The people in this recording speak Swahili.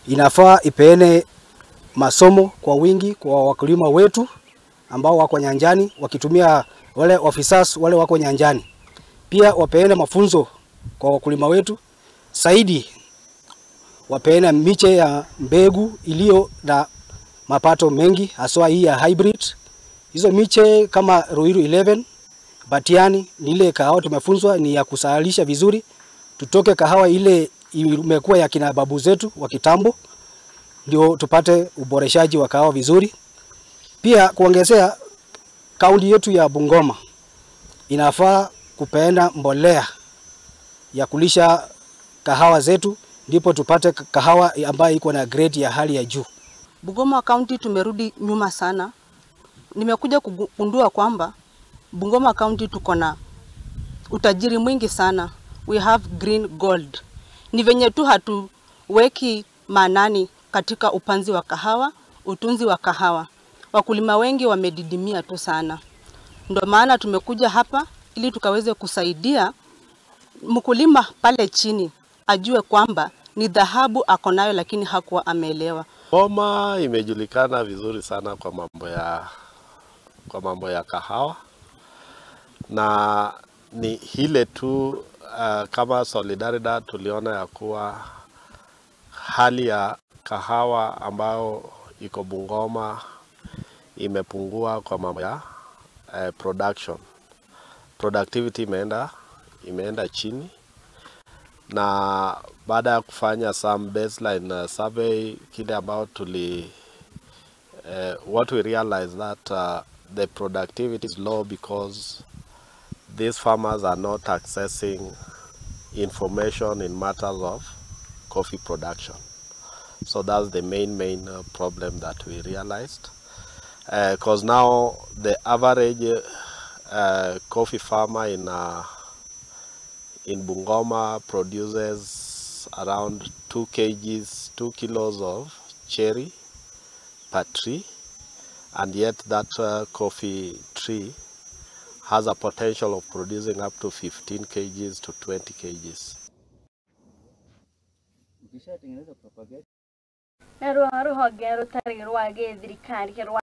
Inafaa ipeane masomo kwa wingi kwa wakulima wetu ambao wako nyanjani, wakitumia wale officers wale wako nyanjani. Pia wapeane mafunzo kwa wakulima wetu zaidi, wapeane miche ya mbegu iliyo na mapato mengi, haswa hii ya hybrid. Hizo miche kama Ruiru 11, Batiani, ni ile kahawa tumefunzwa ni ya kusalisha vizuri. Tutoke kahawa ile imekuwa ya kina babu zetu wa kitambo, ndio tupate uboreshaji wa kahawa vizuri. Pia kuongezea, kaunti yetu ya Bungoma inafaa kupeana mbolea ya kulisha kahawa zetu, ndipo tupate kahawa ambayo iko na grade ya hali ya juu. Bungoma County tumerudi nyuma sana. Nimekuja kugundua kwamba Bungoma County tuko na utajiri mwingi sana. We have green gold. Ni venye tu hatuweki maanani katika upanzi wa kahawa, utunzi wa kahawa. Wakulima wengi wamedidimia tu sana. Ndio maana tumekuja hapa ili tukaweze kusaidia mkulima pale chini ajue kwamba ni dhahabu ako nayo, lakini hakuwa ameelewa. Bungoma imejulikana vizuri sana kwa mambo ya kahawa, na ni ile tu kama Solidaridad tuliona ya kuwa hali ya kahawa ambayo iko Bungoma imepungua kwa mambo ya production. Productivity imeenda chini, na baada ya kufanya some baseline survey, kile ambao tuli what we realize that the productivity is low because these farmers are not accessing information in matters of coffee production. So that's the main problem that we realized. Because now the average coffee farmer in Bungoma produces around 2 kgs, 2 kilos of cherry per tree, and yet that coffee tree has a potential of producing up to 15 kgs to 20 kgs. Rũhonge rũtarĩ rwa gĩthirikari rwa